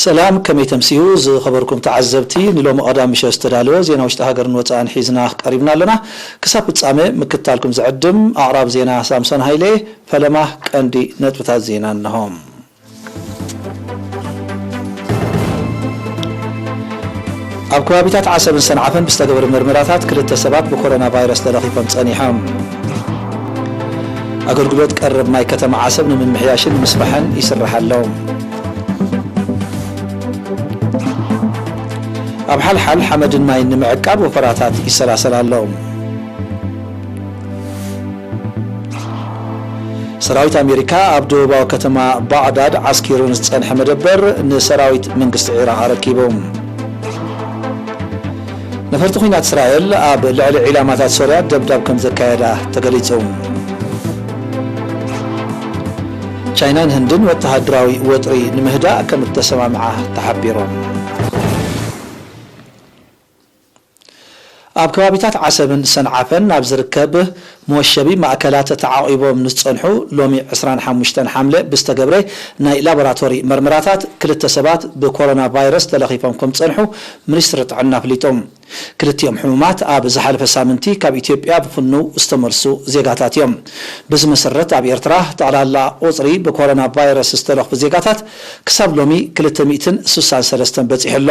ሰላም፣ ከመይ ተምስዩ? ዝኸበርኩም ተዓዘብቲ፣ ንሎሚ ቀዳም ምሸት ዝተዳለወ ዜና ውሽጢ ሃገርን ወጻእን ሒዝና ቀሪብና ኣለና። ክሳብ ፍጻመ ምክትታልኩም ዝዕድም ኣቕራብ ዜና ሳምሶን ሃይለ። ፈለማ ቀንዲ ነጥብታት ዜና እነሆ። ኣብ ከባቢታት ዓሰብን ሰንዓፈን ብዝተገበረ መርመራታት ክልተ ሰባት ብኮሮና ቫይረስ ተለኺፎም ጸኒሖም። ኣገልግሎት ቀረብ ማይ ከተማ ዓሰብ ንምምሕያሽን ንምስፋሕን ይስራሕ ኣሎ። ኣብ ሓልሓል ሓመድን ማይን ንምዕቃብ ወፈራታት ይሰላሰል ኣሎ። ሰራዊት ኣሜሪካ ኣብ ደቡባዊ ከተማ ባዕዳድ ዓስኪሩ ንዝጸንሐ መደበር ንሰራዊት መንግስቲ ዒራቕ ኣረኪቡ። ነፈርቲ ኲናት እስራኤል ኣብ ልዕሊ ዒላማታት ሶርያ ደብዳብ ከም ዘካየዳ ተገሊጹ። ቻይናን ህንድን ወተሃደራዊ ወጥሪ ንምህዳእ ከም እተሰማምዓ ተሓቢሮም። ኣብ ከባቢታት ዓሰብን ሰንዓፈን ናብ ዝርከብ መወሸቢ ማእከላት ተዓቒቦም ንዝጸንሑ ሎሚ ዕስራን ሓሙሽተን ሓምለ ብዝተገብረ ናይ ላቦራቶሪ መርመራታት ክልተ ሰባት ብኮሮና ቫይረስ ተለኺፎም ከም ዝጸንሑ ሚኒስትሪ ጥዕና ኣፍሊጡ። ክልቲኦም ሕሙማት ኣብ ዝሓለፈ ሳምንቲ ካብ ኢትዮጵያ ብፍኑው ዝተመልሱ ዜጋታት እዮም። በዚ መሰረት ኣብ ኤርትራ ጠቕላላ ቁጽሪ ብኮሮና ቫይረስ ዝተለኽፉ ዜጋታት ክሳብ ሎሚ ክልተ ሚእትን ስሳን ሰለስተን በጺሑ ኣሎ።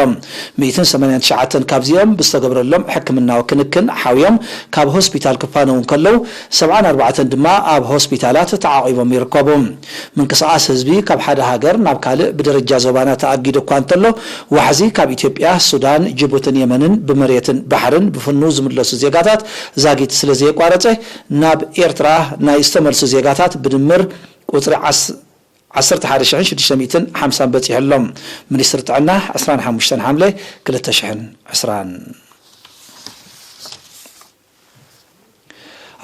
ሚእትን ሰማንያን ትሽዓተን ካብዚኦም ብዝተገብረሎም ሕክምናዊ ክንክን ሓውዮም ካብ ሆስፒታል ክፋነዉ እንከለዉ፣ ሰብዓን ኣርባዕተን ድማ ኣብ ሆስፒታላት ተዓቒቦም ይርከቡ። ምንቅስቓስ ህዝቢ ካብ ሓደ ሃገር ናብ ካልእ ብደረጃ ዞባና ተኣጊዱ እኳ እንተሎ፣ ዋሕዚ ካብ ኢትዮጵያ፣ ሱዳን፣ ጅቡትን የመንን ብመሬትን ባሕርን ብፍኑው ዝምለሱ ዜጋታት ዛጊት ስለ ዘየቋረጸ፣ ናብ ኤርትራ ናይ ዝተመልሱ ዜጋታት ብድምር ቁጽሪ ዓስ-፣ ዓሰርተ ሓደ ሽሕን ሽዱሽተ ሚእትን ሓምሳን በጺሑ ኣሎ። ሚኒስትሪ ጥዕና ዕስራን ሓሙሽተን ሓምለ ክልተ ሽሕን ዕስራን።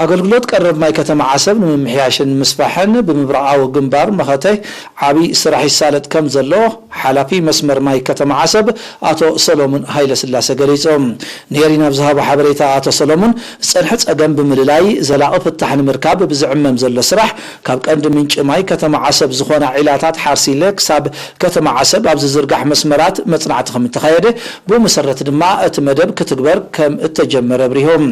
ኣገልግሎት ቀረብ ማይ ከተማ ዓሰብ ንምምሕያሽን ምስፋሕን ብምብራቓዊ ግንባር መኸተ ዓቢ ስራሕ ይሳለጥ ከም ዘሎ ሓላፊ መስመር ማይ ከተማ ዓሰብ ኣቶ ሰሎሙን ሃይለስላሴ ገሊጹ። ንኤሪና ኣብ ዝሃቦ ሓበሬታ ኣቶ ሰሎሙን፣ ዝጸንሐ ጸገም ብምልላይ ዘላቒ ፍታሕ ንምርካብ ብዝዕመም ዘሎ ስራሕ ካብ ቀንዲ ምንጪ ማይ ከተማ ዓሰብ ዝኾና ዒላታት ሓርሲለ ክሳብ ከተማ ዓሰብ ኣብ ዝዝርጋሕ መስመራት መጽናዕቲ ከም እተኻየደ፣ ብኡ መሰረት ድማ እቲ መደብ ክትግበር ከም እተጀመረ ኣብሪሆም።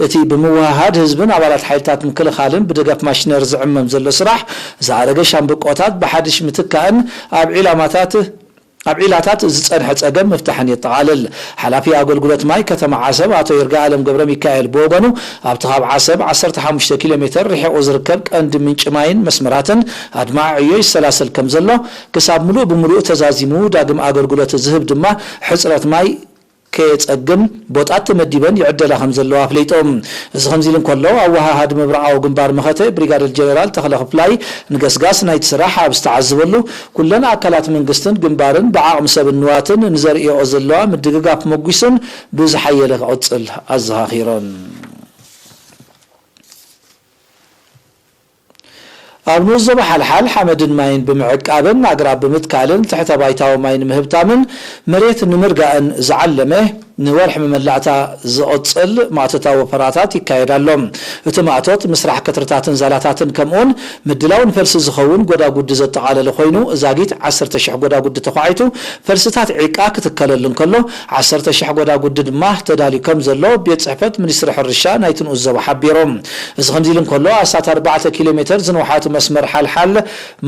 እቲ ብምውህሃድ ህዝብን ኣባላት ሓይልታት ምክልኻልን ብደገፍ ማሽነሪ ዝዕመም ዘሎ ስራሕ ዝኣረገ ሻምብቆታት ብሓድሽ ምትካእን ኣብ ዒላማታት ኣብ ዒላታት ዝጸንሐ ጸገም ምፍታሕን የጠቓልል። ሓላፊ ኣገልግሎት ማይ ከተማ ዓሰብ ኣቶ ይርጋኣለም ገብረ ሚካኤል ብወገኑ፣ ኣብቲ ካብ ዓሰብ ዓሰርተ ሓሙሽተ ኪሎ ሜተር ርሒቑ ዝርከብ ቀንዲ ምንጪ ማይን መስመራትን ኣድማዒ ዕዮ ይሰላሰል ከም ዘሎ፣ ክሳብ ምሉእ ብምሉእ ተዛዚሙ ዳግም ኣገልግሎት ዝህብ ድማ ሕጽረት ማይ ከየጸግም ቦጣት ተመዲበን ይዕደላ ከም ዘለዋ ኣፍሊጡ። እዚ ከምዚ ኢሉ እንከሎ፣ ኣወሃሃዲ ምብራቓዊ ግንባር መኸተ ብሪጋደር ጀነራል ተኽለ ክፍላይ ንገስጋስ ናይቲ ስራሕ ኣብ ዝተዓዘበሉ፣ ኩለን ኣካላት መንግስትን ግንባርን ብዓቕሚ ሰብን ንዋትን ንዘርእየኦ ዘለዋ ምድግጋፍ መጒሱን ብዝሓየለ ክቕጽል ኣዘኻኺሮን። ኣብ ንኡስ ዞባ ሓልሓል ሓመድን ማይን ብምዕቃብን ኣግራብ ብምትካልን ትሕተ ባይታዊ ማይ ንምህብታምን መሬት ንምርጋእን ዝዓለመ ንወርሒ መመላእታ ዝቕጽል ማእቶታዊ ወፈራታት ይካየድ ኣሎ። እቲ ማእቶት ምስራሕ ከትርታትን ዛላታትን ከምኡውን ምድላው ንፈልሲ ዝኸውን ጎዳጉዲ ዘጠቓለለ ኮይኑ፣ ዛጊት ዓሰርተ ሽሕ ጎዳጉዲ ተዃዒቱ ፈልስታት ዒቃ ክትከለሉ እንከሎ፣ ዓሰርተ ሽሕ ጎዳጉዲ ድማ ተዳልዩ ከም ዘሎ ቤት ጽሕፈት ሚኒስትሪ ሕርሻ ናይቲ ንኡስ ዞባ ሓቢሮም። እዚ ከምዚ ኢሉ እንከሎ፣ ኣስታት ኣርባዕተ ኪሎ ሜተር ዝንውሓቱ መስመር ሓልሓል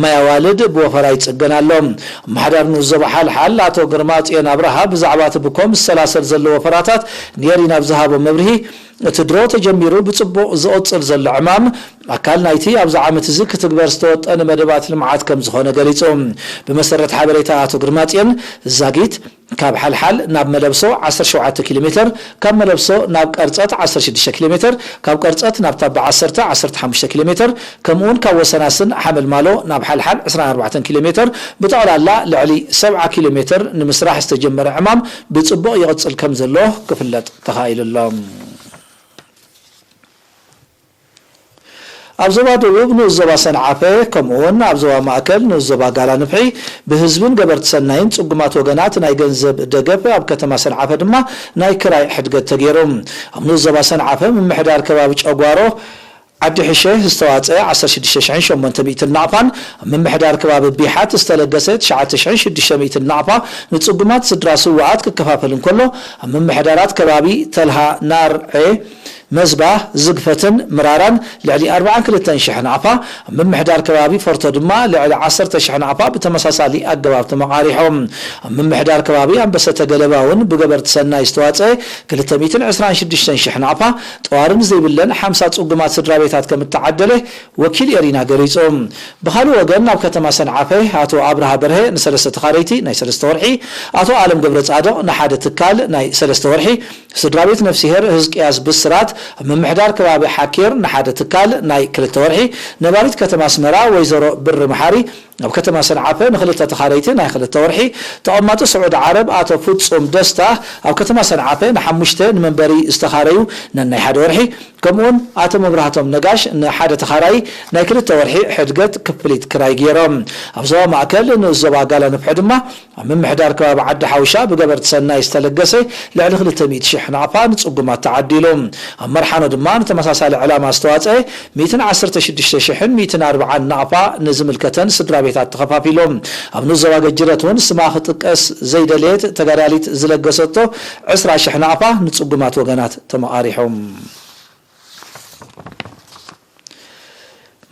ማይ ኣዋልድ ብወፈራ ይጽገን ኣሎ። ኣመሓዳሪ ንኡስ ዞባ ሓልሓል ኣቶ ግርማጽዮን ኣብርሃ ብዛዕባ እቲ ብኮም ዝሰላሰል ዘሎ ወፈራታት ንኤሪና ኣብ ዝሃቦ መብርሂ፣ እቲ ድሮ ተጀሚሩ ብጽቡቕ ዝቕጽል ዘሎ ዕማም፣ ኣካል ናይቲ ኣብዚ ዓመት እዚ ክትግበር ዝተወጠነ መደባት ልምዓት ከም ዝኾነ ገሊጹ። ብመሰረት ሓበሬታ ኣቶ ግርማጽዮን፣ ዛጊት ካብ ሓልሓል ናብ መለብሶ ዓሰርተ ሸውዓተ ኪሎ ሜተር፣ ካብ መለብሶ ናብ ቀርጸት ዓሰርተ ሽዱሽተ ኪሎ ሜተር፣ ካብ ቀርጸት ናብ ታባ ዓሰርተ፣ ዓሰርተ ሓሙሽተ ኪሎ ሜተር፣ ከምኡውን ካብ ወሰናስን ሓመልማሎ ናብ ሓልሓል ዕስራን ኣርባዕተን ኪሎ ሜተር፣ ብጠቕላላ ልዕሊ ሰብዓ ኪሎ ሜተር ንምስራሕ ዝተጀመረ ዕማም ብጽቡቕ ይቕጽል ከም ዘሎ ክፍለጥ ተኻኢሉ ኣሎ። ኣብ ዞባ ደቡብ ንኡስ ዞባ ሰንዓፈ፣ ከምኡውን ኣብ ዞባ ማእከል ንኡስ ዞባ ጋላ ንፍሒ ብህዝብን ገበርቲ ሰናይን ጽጉማት ወገናት ናይ ገንዘብ ደገፍ፣ ኣብ ከተማ ሰንዓፈ ድማ ናይ ክራይ ሕድገት ተገይሩ። ኣብ ንኡስ ዞባ ሰንዓፈ ምምሕዳር ከባቢ ጨጓሮ ዓዲ ሕሸ ዝተዋፀ ዓሰርተ ሽዱሽተ ሽሕን ሸሞንተ ሚእትን ናቕፋን ኣብ ምምሕዳር ከባቢ ቢሓት ዝተለገሰ ትሽዓተ ሽሕን ሽዱሽተ ሚእትን ናቕፋ ንፅጉማት ስድራ ስውኣት ክከፋፈል እንከሎ፣ ኣብ ምምሕዳራት ከባቢ ተልሃ፣ ናርዔ፣ መዝባ፣ ዝግፈትን ምራራን ልዕሊ ኣርባዓን ክልተን ሽሕ ናቕፋ፣ ኣብ ምምሕዳር ከባቢ ፈርቶ ድማ ልዕሊ ዓሰርተ ሽሕ ናቕፋ ብተመሳሳሊ ኣገባብ ተመቓሪሖም። ኣብ ምምሕዳር ከባቢ ኣንበሰተ ገለባ እውን ብገበርቲ ሰናይ ዝተዋፀ ክልተ ሚእትን ዕስራን ሽዱሽተን ሽሕ ናቕፋ ጠዋርን ዘይብለን ሓምሳ ጽጉማት ስድራ ቤታት ከም እተዓደለ ወኪል ኤሪና ገሊጹ። ብኻልእ ወገን፣ ናብ ከተማ ሰንዓፈ ኣቶ ኣብርሃ በርሀ ንሰለስተ ተኻረይቲ ናይ ሰለስተ ወርሒ፣ ኣቶ ኣለም ገብረ ጻድቕ ንሓደ ትካል ናይ ሰለስተ ወርሒ፣ ስድራ ቤት ነፍስሄር ህዝቅያስ ብስራት ኣብ ምምሕዳር ከባቢ ሓኪር ንሓደ ትካል ናይ ክልተ ወርሒ፣ ነባሪት ከተማ ኣስመራ ወይዘሮ ብሪ መሓሪ ኣብ ከተማ ሰንዓፈ ንክልተ ተኻረይቲ ናይ ክልተ ወርሒ፣ ተቐማጢ ስዑዲ ዓረብ ኣቶ ፍጹም ደስታ ኣብ ከተማ ሰንዓፈ ንሓሙሽተ ንመንበሪ ዝተኻረዩ ነናይ ሓደ ወርሒ፣ ከምኡውን ኣቶ መብራህቶም ነጋሽ ንሓደ ተኻራዪ ናይ ክልተ ወርሒ ሕድገት ክፍሊት ክራይ ገይሮም። ኣብ ዞባ ማእከል ንኡስ ዞባ ጋላ ንፍሒ ድማ ኣብ ምምሕዳር ከባቢ ዓዲ ሓውሻ ብገበርቲ ሰናይ ዝተለገሰ ልዕሊ ክልተ ሚእቲ ሽሕ ናቕፋ ንጽጉማት ተዓዲሉ። ኣብ መርሓኖ ድማ ንተመሳሳሊ ዕላማ ዝተዋጸአ ሚእትን ዓሰርተ ሽዱሽተ ሽሕን ሚእትን ኣርባዓን ናቕፋ ንዝምልከተን ስድራ ቤታት ተኸፋፊሉ። ኣብ ንኡስ ዞባ ገጅረት እውን ስማ ክጥቀስ ዘይደለየት ተጋዳሊት ዝለገሰቶ ዕስራ ሽሕ ናቕፋ ንጽጉማት ወገናት ተመቓሪሖም።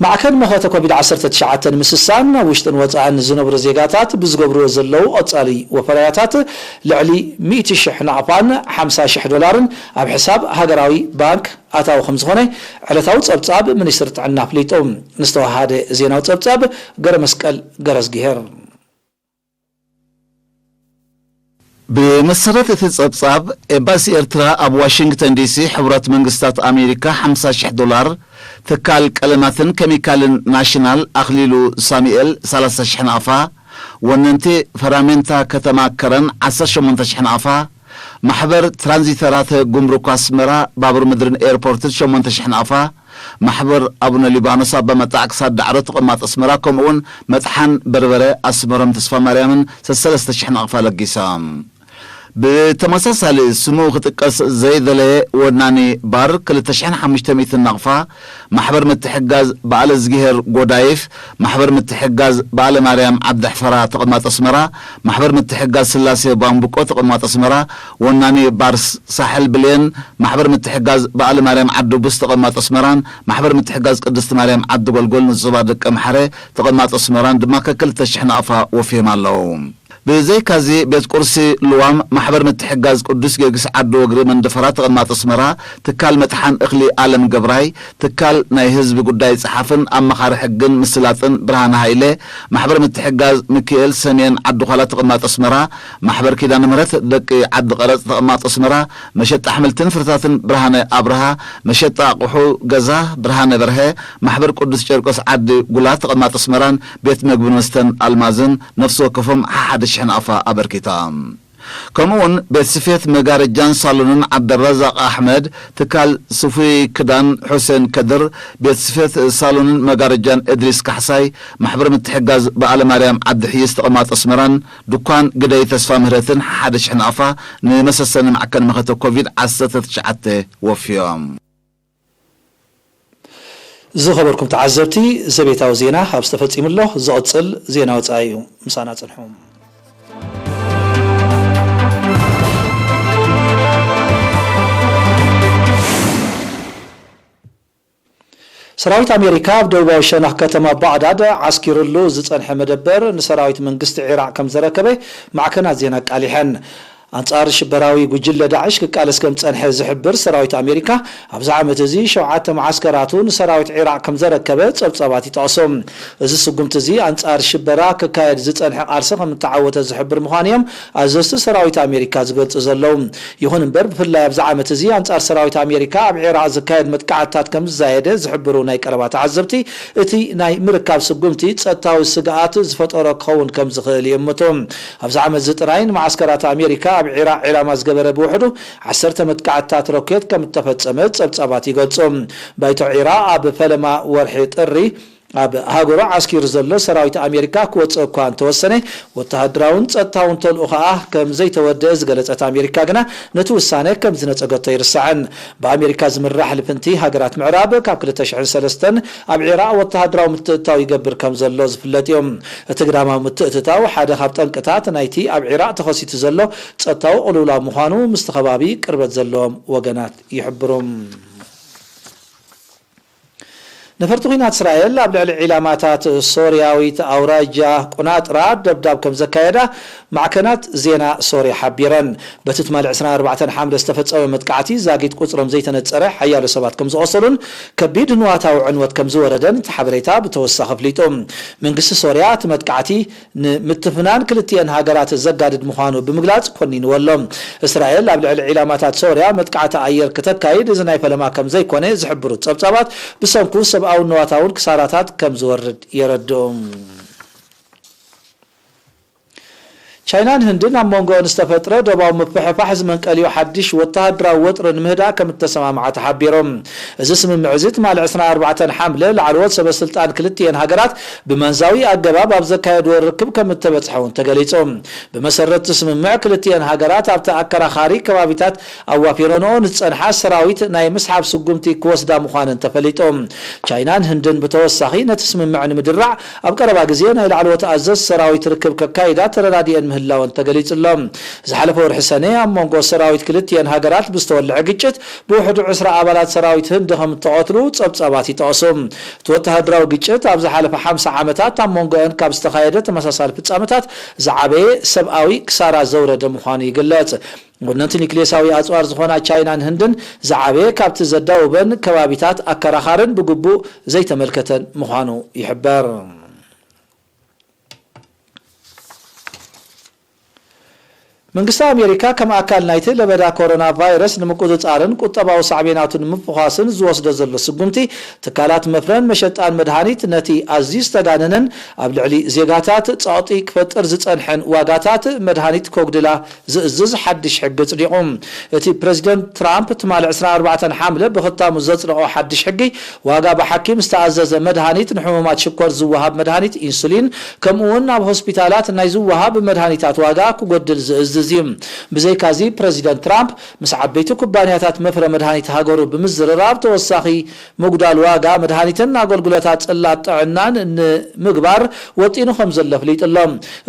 ማዕከን መኸተ ኮቪድ ዓሰርተ ትሽዓተ ንምስሳን ኣብ ውሽጥን ወጻእን ዝነብሩ ዜጋታት ብዝገብርዎ ዘለዉ ቀጻሊ ወፈራያታት ልዕሊ ሚእቲ ሽሕ ናቕፋን ሓምሳ ሽሕ ዶላርን ኣብ ሕሳብ ሃገራዊ ባንክ ኣታዊ ከም ዝኾነ ዕለታዊ ጸብጻብ ሚኒስትሪ ጥዕና ኣፍሊጡ። ንዝተወሃደ ዜናዊ ጸብጻብ ገረመስቀል ገረዝጊሄር። ብመሰረት እቲ ጸብጻብ፣ ኤምባሲ ኤርትራ ኣብ ዋሽንግተን ዲሲ፣ ሕቡራት መንግስታት ኣሜሪካ ሓምሳ ሽሕ ዶላር፣ ትካል ቀለማትን ኬሚካልን ናሽናል ኣኽሊሉ ሳሙኤል ሰላሳ ሽሕ ናቕፋ፣ ወነንቲ ፈራሜንታ ከተማ ከረን ዓሰርተ ሸሞንተ ሽሕ ናቕፋ፣ ማሕበር ትራንዚተራት ጉምሩክ ኣስመራ፣ ባቡር ምድርን ኤርፖርትን ሸሞንተ ሽሕ ናቕፋ፣ ማሕበር ኣቡነ ሊባኖስ ኣባ መጣዕ ክሳድ ዳዕሮ ተቐማጦ ኣስመራ፣ ከምኡውን መጥሓን በርበረ ኣስመሮም ተስፋ ማርያምን ሰሰለስተ ሽሕ ናቕፋ ለጊሶም። ብተመሳሳሊ ስሙ ክጥቀስ ዘይደለየ ወናኒ ባር ክልተ ሽሕን ሓሙሽተ ሚእትን ናቕፋ፣ ማሕበር ምትሕጋዝ በዓለ ዝግሄር ጎዳይፍ፣ ማሕበር ምትሕጋዝ በዓለ ማርያም ዓዲ ሕፈራ ተቐማጦ ኣስመራ፣ ማሕበር ምትሕጋዝ ስላሴ ባምቡቆ ተቐማጦ ኣስመራ፣ ወናኒ ባር ሳሕል ብሌን፣ ማሕበር ምትሕጋዝ በዓለ ማርያም ዓዲ ቡስ ተቐማጦ ኣስመራን ማሕበር ምትሕጋዝ ቅድስቲ ማርያም ዓዲ ጎልጎል ንዞባ ደቀ ምሓረ ተቐማጦ ኣስመራን ድማ ከክልተ ሽሕ ናቕፋ ወፍዮም ኣለዉ። ብዘይካዚ ቤት ቁርሲ ልዋም፣ ማሕበር ምትሕጋዝ ቅዱስ ጊዮርጊስ ዓዲ ወግሪ መንደፈራ ተቐማጦ ኣስመራ፣ ትካል መጥሓን እኽሊ ኣለም ገብራይ፣ ትካል ናይ ህዝቢ ጉዳይ ጸሓፍን ኣማኻሪ ሕግን ምስላጥን ብርሃነ ሃይለ፣ ማሕበር ምትሕጋዝ ሚኪኤል ሰሜን ዓዲ ዃላ ተቐማጦ ኣስመራ፣ ማሕበር ኪዳነ ምህረት ደቂ ዓዲ ቀረጽ ተቐማጦ ኣስመራ፣ መሸጣ ኣሕምልትን ፍርታትን ብርሃነ ኣብርሃ፣ መሸጣ ኣቑሑ ገዛ ብርሃነ በርሀ፣ ማሕበር ቅዱስ ጨርቆስ ዓዲ ጉላ ተቐማጦ ኣስመራን ቤት መግብን መስተን ኣልማዝን ነፍሲ ወከፎም ሓሓደ ሽሕ ናቕፋ ኣበርኪታ። ከምኡውን ቤት ስፌት መጋረጃን ሳሎንን ዓብደረዛቕ ኣሕመድ፣ ትካል ስፉይ ክዳን ሑሴን ከድር፣ ቤት ስፌት ሳሎንን መጋረጃን እድሪስ ካሕሳይ፣ ማሕበር ምትሕጋዝ በዓለ ማርያም ዓዲ ሕይስ ተቐማጦ ኣስመራን ድኳን ግደይ ተስፋ ምህረትን ሓደ ሽሕ ናቕፋ ንመሰሰኒ ማዕከን መኸተ ኮቪድ ዓሰርተ ትሽዓተ ወፍዮም። ዝኸበርኩም ተዓዘብቲ፣ ዘቤታዊ ዜና ኣብ ዝተፈጺሙ ኣሎ። ዝቕጽል ዜና ወጻኢ እዩ። ምሳና ጽንሑ። ሰራዊት ኣሜሪካ ኣብ ደቡባዊ ሸነኽ ከተማ ባቕዳድ ዓስኪሩሉ ዝጸንሐ መደበር ንሰራዊት መንግስቲ ዒራቕ ከም ዘረከበ ማዕከናት ዜና ኣቃሊሐን። ኣንጻር ሽበራዊ ጉጅለ ዳዕሽ ክቃለስ ከም ዝጸንሐ ዝሕብር ሰራዊት ኣሜሪካ፣ ኣብዚ ዓመት እዚ ሸውዓተ መዓስከራቱ ንሰራዊት ዒራቕ ከም ዘረከበ ጸብጻባት ይጠቕሱ። እዚ ስጉምቲ እዚ ኣንጻር ሽበራ ክካየድ ዝጸንሐ ቃልሲ ከም እተዓወተ ዝሕብር ምዃኑ እዮም ኣዘዝቲ ሰራዊት ኣሜሪካ ዝገልጹ ዘለዉ። ይኹን እምበር፣ ብፍላይ ኣብዚ ዓመት እዚ ኣንጻር ሰራዊት ኣሜሪካ ኣብ ዒራቕ ዝካየድ መጥቃዕትታት ከም ዝዛየደ ዝሕብሩ ናይ ቀረባ ተዓዘብቲ፣ እቲ ናይ ምርካብ ስጉምቲ ጸጥታዊ ስግኣት ዝፈጠሮ ክኸውን ከም ዝኽእል ይእምቱ። ኣብዚ ዓመት እዚ ጥራይ ንመዓስከራት ኣሜሪካ ኣብ ዒራቕ ዒላማ ዝገበረ ብውሕዱ ዓሰርተ መጥቃዕትታት ሮኬት ከም እተፈጸመ ጸብጻባት ይገልጹ። ባይቶ ዒራቕ ኣብ ፈለማ ወርሒ ጥሪ ኣብ ሃገሩ ዓስኪሩ ዘሎ ሰራዊት ኣሜሪካ ክወፅእ እኳ እንተወሰነ፣ ወተሃደራውን ጸጥታውን ተልእኾኣ ከም ዘይተወደአ ዝገለጸት ኣሜሪካ ግና፣ ነቲ ውሳነ ከም ዝነጸገቶ ኣይርሳዕን። ብኣሜሪካ ዝምራሕ ልፍንቲ ሃገራት ምዕራብ፣ ካብ ክልተ ሽሕን ሰለስተን ኣብ ዒራቕ ወተሃደራዊ ምትእትታው ይገብር ከም ዘሎ ዝፍለጥ እዩ። እቲ ግዳማዊ ምትእትታው ሓደ ካብ ጠንቅታት ናይቲ ኣብ ዒራቕ ተኸሲቱ ዘሎ ጸጥታዊ ቅልውላው ምዃኑ ምስቲ ከባቢ ቅርበት ዘለዎም ወገናት ይሕብሩ። ነፈርቲ ኲናት እስራኤል ኣብ ልዕሊ ዒላማታት ሶርያዊት ኣውራጃ ቁናጥራ ደብዳብ ከም ዘካየዳ ማዕከናት ዜና ሶርያ ሓቢረን። በቲ ትማሊ ዕስራን ኣርባዕተን ሓምለ ዝተፈጸመ መጥቃዕቲ፣ ዛጊት ቁጽሮም ዘይተነጸረ ሓያሎ ሰባት ከም ዝቖሰሉን ከቢድ ንዋታዊ ዕንወት ከም ዝወረደን እቲ ሓበሬታ ብተወሳኺ ኣፍሊጡ። መንግስቲ ሶርያ፣ እቲ መጥቃዕቲ ንምትፍናን ክልቲኤን ሃገራት ዘጋድድ ምዃኑ ብምግላጽ ኮኒንዎ ኣሎ። እስራኤል ኣብ ልዕሊ ዒላማታት ሶርያ መጥቃዕቲ ኣየር ክተካይድ እዚ ናይ ፈለማ ከም ዘይኮነ ዝሕብሩ ጸብጻባት፣ ብሰንኩ ሰብኣውን ንዋታውን ክሳራታት ከም ዝወርድ የረድኡ። ቻይናን ህንድን ኣብ መንጎአን ዝተፈጥረ ዶባዊ ምፍሕፋሕ ዝመንቀሊኡ ሓድሽ ወተሃደራዊ ወጥሪ ንምህዳእ ከም እተሰማምዓ ተሓቢሩ። እዚ ስምምዕ እዚ ትማሊ ዕስራን ኣርባዕተን ሓምለ ላዕለዎት ሰበ ስልጣን ክልቲኤን ሃገራት ብመንዛዊ ኣገባብ ኣብ ዘካየድዎ ርክብ ከም እተበጽሐ እውን ተገሊጹ። ብመሰረት እቲ ስምምዕ፣ ክልቲኤን ሃገራት ኣብቲ ኣከራኻሪ ከባቢታት ኣዋፊረንኦ ንዝጸንሓ ሰራዊት ናይ ምስሓብ ስጉምቲ ክወስዳ ምዃነን ተፈሊጡ። ቻይናን ህንድን ብተወሳኺ ነቲ ስምምዕ ንምድራዕ ኣብ ቀረባ ግዜ ናይ ላዕለዎት ኣዘዝ ሰራዊት ርክብ ከካይዳ ተረዳዲኤን ምህላወን ተገሊጹ ኣሎ። ዝሓለፈ ወርሒ ሰነ ኣብ መንጎ ሰራዊት ክልቲኤን ሃገራት ብዝተወልዐ ግጭት ብውሕዱ ዕስራ ኣባላት ሰራዊት ህንዲ ከም እተቐትሉ ጸብጻባት ይጠቕሱ። እቲ ወተሃደራዊ ግጭት ኣብ ዝሓለፈ ሓምሳ ዓመታት ኣብ መንጎአን ካብ ዝተኻየደ ተመሳሳሊ ፍጻመታት ዝዓበየ ሰብኣዊ ክሳራ ዘውረደ ምዃኑ ይግለጽ። ወነንቲ ኒክሌሳዊ ኣጽዋር ዝኾና ቻይናን ህንድን ዝዓበየ ካብቲ ዘዳውበን ከባቢታት ኣከራኻርን ብግቡእ ዘይተመልከተን ምዃኑ ይሕበር። መንግስቲ ኣሜሪካ ከም ኣካል ናይቲ ለበዳ ኮሮና ቫይረስ ንምቁጽጻርን ቁጠባዊ ሳዕቤናቱ ንምፍዃስን ዝወስዶ ዘሎ ስጉምቲ፣ ትካላት መፍረን መሸጣን መድሃኒት ነቲ ኣዝዩ ዝተጋነነን ኣብ ልዕሊ ዜጋታት ጸቕጢ ክፈጥር ዝጸንሐን ዋጋታት መድሃኒት ከጉድላ ዝእዝዝ ሓድሽ ሕጊ ኣጽዲቑ። እቲ ፕረዚደንት ትራምፕ ትማሊ ዕስራን ኣርባዕተን ሓምለ ብኽታሙ ዘጽደቖ ሓድሽ ሕጊ፣ ዋጋ ብሓኪም ዝተኣዘዘ መድሃኒት፣ ንሕሙማት ሽኮር ዝወሃብ መድሃኒት፣ ኢንሱሊን፣ ከምኡ እውን ናብ ሆስፒታላት ናይ ዝወሃብ መድሃኒታት ዋጋ ክጎድል ዝእዝዝ እዩ። ብዘይካዚ፣ ፕረዚደንት ትራምፕ ምስ ዓበይቲ ኩባንያታት መፍረ መድሃኒት ሃገሩ ብምዝርራብ፣ ተወሳኺ ምጉዳል ዋጋ መድሃኒትን ኣገልግሎታት ጽላት ጥዕናን ንምግባር ወጢኑ ከም ዘሎ ኣፍሊጡ ኣሎ።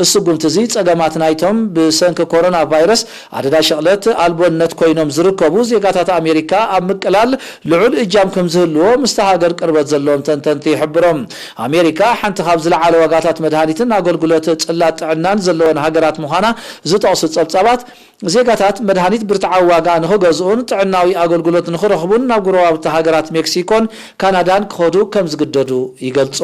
እዚ ስጉምቲ እዚ፣ ጸገማት ናይቶም ብሰንኪ ኮሮና ቫይረስ ኣደዳ ሸቕለት ኣልቦነት ኮይኖም ዝርከቡ ዜጋታት ኣሜሪካ ኣብ ምቅላል ልዑል እጃም ከም ዝህልዎ ምስቲ ሃገር ቅርበት ዘለዎም ተንተንቲ ይሕብሩ። ኣሜሪካ ሓንቲ ካብ ዝለዓለ ዋጋታት መድሃኒትን ኣገልግሎት ጽላት ጥዕናን ዘለወን ሃገራት ምዃና ዝጠቕሱ ጸብጻባት፣ ዜጋታት መድሃኒት ብርትዓዊ ዋጋ ንኽገዝኡን ጥዕናዊ ኣገልግሎት ንኽረኽቡን ናብ ጎረባብቲ ሃገራት ሜክሲኮን ካናዳን ክኸዱ ከም ዝግደዱ ይገልጹ።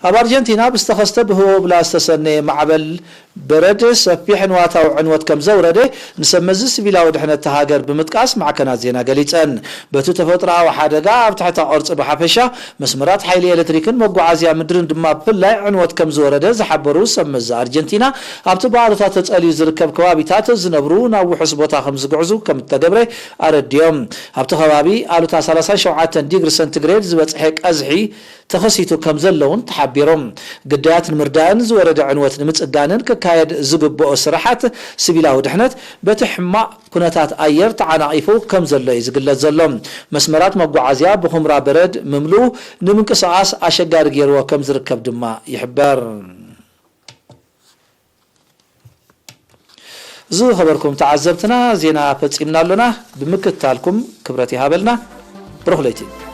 ኣብ ኣርጀንቲና ብዝተኸስተ ብህቦብላ ዝተሰነየ ማዕበል በረድ ሰፊሕ ንዋታዊ ዕንወት ከም ዘውረደ ንሰብ መዚ ሲቪላዊ ድሕነት እታ ሃገር ብምጥቃስ ማዕከናት ዜና ገሊጸን። በቲ ተፈጥሮኣዊ ሓደጋ ኣብ ትሕተ ቅርጺ ብሓፈሻ፣ መስመራት ሓይሊ ኤሌክትሪክን መጓዓዝያ ምድርን ድማ ብፍላይ ዕንወት ከም ዝወረደ ዝሓበሩ ሰብ መዚ ኣርጀንቲና፣ ኣብቲ ብኣሉታ ተጸልዩ ዝርከብ ከባቢታት ዝነብሩ ናብ ውሑስ ቦታ ከም ዝጉዕዙ ከም እተገብረ ኣረዲዮም። ኣብቲ ከባቢ ኣሉታ ሰላሳን ሸውዓተን ዲግሪ ሰንቲግሬድ ዝበጽሐ ቀዝሒ ተኸሲቱ ከም ዘሎ እውን ተሓቢሩ። ግዳያት ንምርዳእን ዝወረደ ዕንወት ንምጽጋንን ክካየድ ዝግብኦ ስራሓት ሲቪላዊ ድሕነት በቲ ሕማቕ ኩነታት ኣየር ተዓናቒፉ ከም ዘሎ እዩ ዝግለጽ ዘሎ። መስመራት መጓዓዝያ ብኹምራ በረድ ምምልኡ ንምንቅስቓስ ኣሸጋሪ ገይርዎ ከም ዝርከብ ድማ ይሕበር። ዝኸበርኩም ተዓዘብትና፣ ዜና ፈጺምና ኣሎና። ብምክትታልኩም ክብረት ይሃበልና። ብሩኽ ለይቲ።